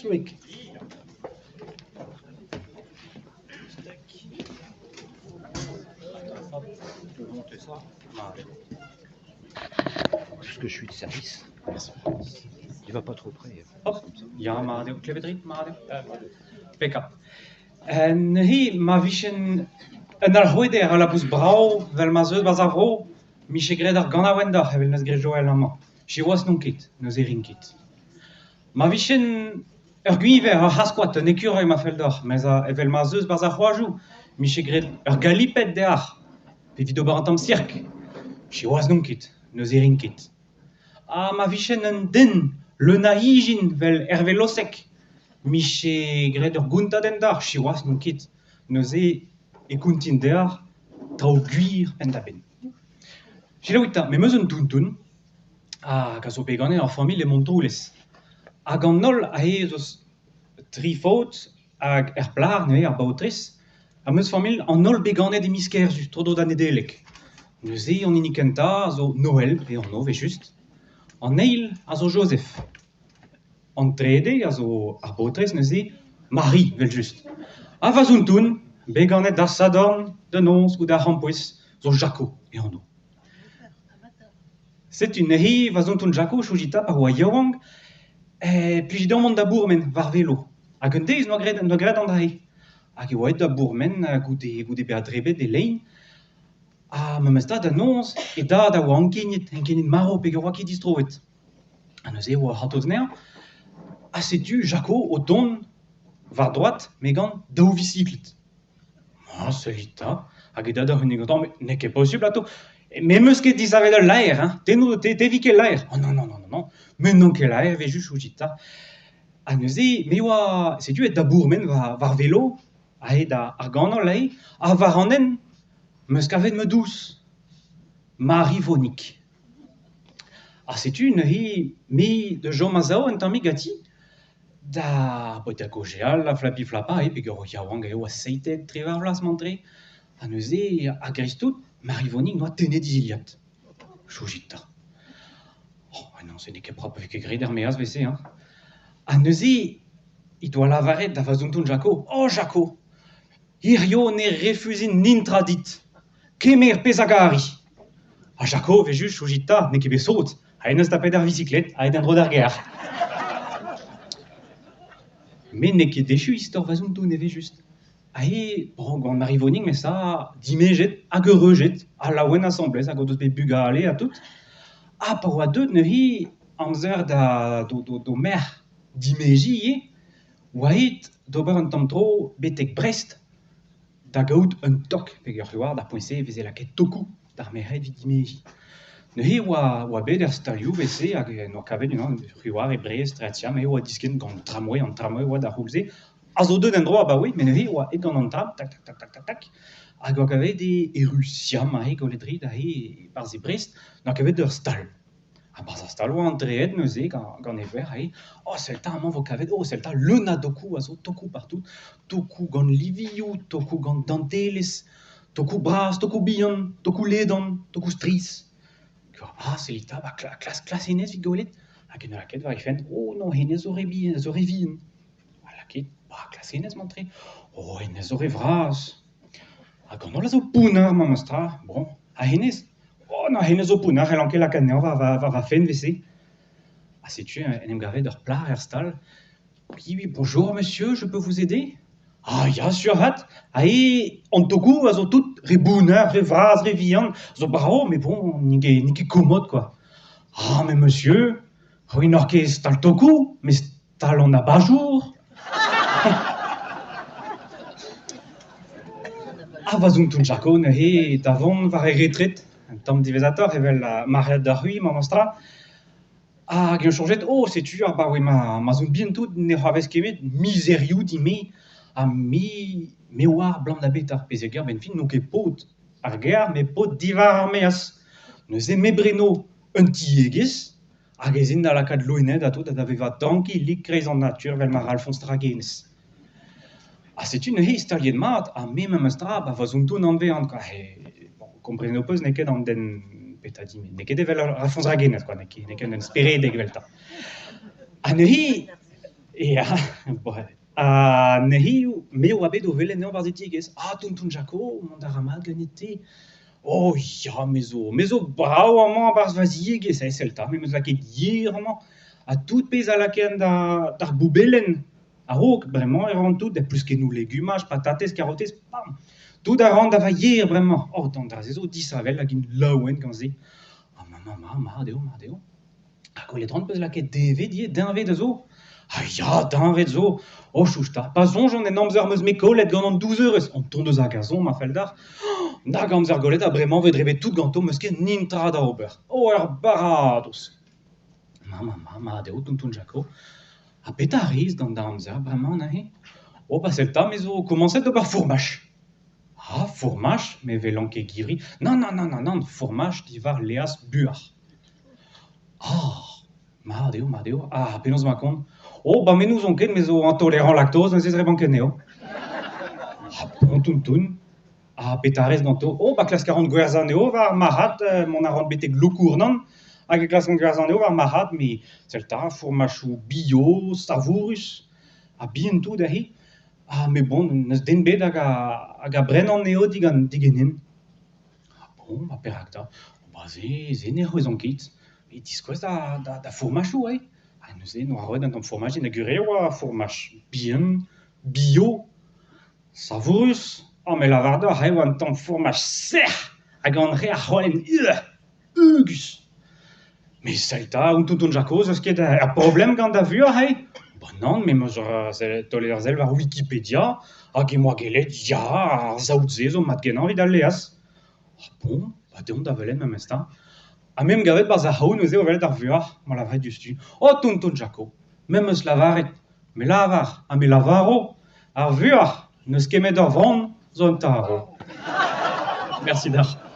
Loïc. Puisque je suis de service. Il va pas trop près. Hop, ya mat eo. Klevet 'rit mat eo? Peka. Neuze ma vijen un alc'hweder a labous brav 'vel ma'z eus 'barzh ar vro, 'mije graet ar ganaouenn deoc'h evel 'neus graet Joël amañ. Siwazh n'on ket, neuze 'rin ket. Ma vijen ur gwiñver, ur c'hazh-koad, un écureuil ma fell deoc'h, mes evel ma'z eus 'barzh ar c'hoajoù, 'mije graet ur galiped deoc'h evit ober un tamm sirk. Siwazh n'on ket, neuze 'rin ket. Ha ma vijen un den leun a ijin 'vel Herve Loseg, 'mije graet ur gontadenn deoc'h, siwazh n'on ket. Neuze e kontin deoc'h traoù gwir penn-da-benn. Selaouit 'ta, me 'm eus un tountoun hag a zo bet ganet ur familh e Montroulez. Hag an holl aze zo tri faotr hag ur plac'h neuze, ar baotrez, am eus familh an holl bet ganet e miz Kerzu, tro-dro da Nedeleg. Neuze an hini kentañ a zo Noël e anv evel-just. An eil a zo Joseph. An trede a zo ar baotrez neuze, Marie evel-just. Ha va zonton, bet ganet d'ar Sadorn da noz goude ar c'hrampouezh, zo Jaco e anv. Setu neuze va zonton Jaco Chojita pa oa yaouank e plije dezhañ mont da bourmen war velo. Hag un deiz 'noa graet 'noa graet an dra-se. Hag e oa aet da bourmen goude goude bezañ drebet e lein. Ha memes tra da noz e dad a oa ankeniet, ankeniet marv peogwir 'oa ket distroet. Ha neuze e oa c'hortoz anezhañ. Ha setu Jaco o tont war droad met gant daou visikled. Ah, sellit 'ta! Hag e dad a c'houlenn gantañ, met n'eo ket posupl atav. Me 'm eus ket disavet ul laer, hein! Te n'o te te 'vi ket laer. Oh non, non, non, non, non, me n'on ket laer evel-just ouzhit 'ta. Ha neuze me 'oa setu aet da bourmen war war velo, aet ar ganol aze, ha war an hent 'm eus kavet ma dous, Marivonig. Ha setu neuze me da chom a-sav un tammig ganti da da gaozeal ha flapi-flapañ eo peogwir yaouank eo ha seitek 18 vloaz 'mañ-tre. Ha neuze a-greiz-tout Marivonig 'noa tennet he dilhad. Soñjit 'ta. Oh non, se n'eo ket propr, 'vez ket graet er-maez 'vel-se hein. Ha neuze he doa lavaret da va zonton Jaco, Oh Jaco, Hirio ne refuzin nintra dit. Kemer pezh a gari. Ha Jakob evel-just, soñjit 'ta, n'eo ket bet sot. Ha en deus tapet ar visiklet, aet en-dro d'ar gêr. Met n'eo ket echu istor va zonton evel-just. Aze, bon, gant Marivonig, met ça, dimejet hag eureujet, ha laouen asambles, hag o deus bet bugale ha tout. Ha pa oa deuet neuze amzer da d'o merc'h dimeziñ ivez, Oa aet d'ober un tamm tro betek Brest da gaout un tok peogwir e oa d'ar poent-se e veze lakaet tokoù d'ar merc'hed evit dimeziñ. Neuze e oa oa bet er stalioù evel-se hag en doa kavet unan c'hwi 'oar e Brest Ratiam e oa diskenn gant tramway, an tramway e oa d'ar c'houlz-se a zo deuet en-dro abaoe met neuze e oa aet gant an tram tak tak tak tak tak tak hag oa kavet e Rusiam aze gwelet 'rit aze e-barzh e Brest 'noa kavet ur stal. Ha 'barzh ar stal 'oa antreet neuze gant gant e verc'h aze, oh sell 'ta amañ 'vo kavet, oh sell 'ta leun a dokoù a zo, tokoù partout, tokoù gant livioù, tokoù gant dantelezh, tokoù bras, tokoù bihan, tokoù ledan, tokoù strizh. Ah sellit 'ta, ba klask klask hennezh 'vit gwelet. Hag en doa lakaet war he fenn, oh non hennezh zo re bihan, zo re vihan. Ha lakaet, ba klask hennezh 'mañ-tre, oh hennezh zo re vras. Hag an holl a zo pounner memes tra, bon, ha hennezh Oh na hennezh zo pounner, c'hellan ket lakaat anezhañ war va war va fenn 'vel-se. Ha setu en em gavet ur plac'h er stal. Oui, oui, bonjour monsieur, je peux vous aider? Ah ya, sur 'vat. Aze, an togoù a zo tout re bounner, re vras, re vihan, zo brav, met bon, n'int ket n'int ket komod quoi. Ah mais monsieur, c'hwi n'oc'h ket stal togoù, met Tal an abajour Ha va zonton Jaco neuze da vont war e retred, un tamm diwezhatoc'h evel maread da c'hwi memestra. Hag eñ soñjet, oh setu abaoe ma ma'z on bihan-tout ne c'hoarvez ket met mizerioù din-me ha me me 'oar 'blam da betra pezeger 'benn fin n'on ket paotr ar gêr met paotr diwar ar maez. Neuze me 'breno un tiegezh Hag ez int da lakaat loened ha tout da vevañ trankilik 'kreiz an natur 'vel ma ra Alfoñs Tragenez. Ha setu neuze staliet mat ha me memes tra ba va zonton anvean kwa bon komprenet ho peus n'eo ket an den petra din n'eo ket evel Alfoñs Ragenez kwa n'eo ket n'eo ket un den speredek eveltañ. Ha neuze. Ya, ha neuze me a oa bet o welet anezhañ 'barzh e tiegezh. Ah tonton Jaco, mont a ra mat ganit-te? Oh ya, me zo me zo brav amañ 'barzh va ziegezh, eh sell 'ta, me 'm eus lakaet yer amañ. Ha tout pezh a lakaen da d'ar boubelenn a-raok, bremañ e ran tout, pluskennoù legumaj, patatez, karotez, pam! Tout a ran da va yer bremañ. Oh, an dra-se zo disheñvel hag int laouen gant se. Ah ma ma ma mat eo, mat eo. Ha gwelet 'ran 'peus lakaet deñved ivez, deñved a zo. Ah ya, deñved zo. Oh chouch 'ta, pa soñjan en amzer 'm eus-me kollet gant an douzeurez, an tondeuz a gazon ma fell deoc'h. Nag amzer gollet ha bremañ 'vez drebet tout ganto 'm eus ket netra da ober. Oh, er baradoz. Ma ma ma mat eo tonton Jaco. Ha petra a rez gant da amzer bremañ neuze? Oh pa sell 'ta me zo komañset d'ober fourmaj. Ah, fourmaj, me 'welan ket givri. Nann, nann, nann, nann, nann, fourmaj diwar laezh buoc'h. Ah, mat eo, mat eo. Ah, penaos emañ kont? Oh, ba me n'ouzon ket, me zo intolerant lactose, neuze zreban ket anezho. Ah bon, tonton. Ha petra a rez ganto? Oh, ba klask a ran gwerzhañ anezho war ar marc'had, mont a ran betek Lokournan, hag e klaskan gwerzhañ anezho war ar marc'had, met sell 'ta, fourmajoù bio, savourus, ha bihan-tout aze. Ah, met bon, n'eus den bet hag a hag a bren anezho digant diganin. Ah bon, ha perak 'ta? Ba se, se ne c'hwezan ket. E tiskouez da da da fourmajoù eo. Ha neuze 'noa roet un tamm fourmaj din da gure e oa fourmaj bihan, bio, savourus. Ha me lavar deoc'h e oa un tamm fourmaj sec'h hag an re a c'hoalen heugus. Met sell 'ta, on tonton Jakoz eus ket ur problem gant da vuoc'h eo? Ba nann, me 'm eus taolet ur sell war Wikipedia hag em boa gellet, ya, ar saout-se zo mat-kenañ evit al laezh. Ah bon? Ba deomp da welet memes 'ta. Ha me 'm gavet 'barzh ar c'haout neuze o welet ar vuoc'h, ma lavaret diouzhtu. Oh tonton Jako, me 'm eus lavaret, me lavar ha me lavaro, ar vuoc'h n'eus ket met ur vran zo un tarv. Mersi deoc'h.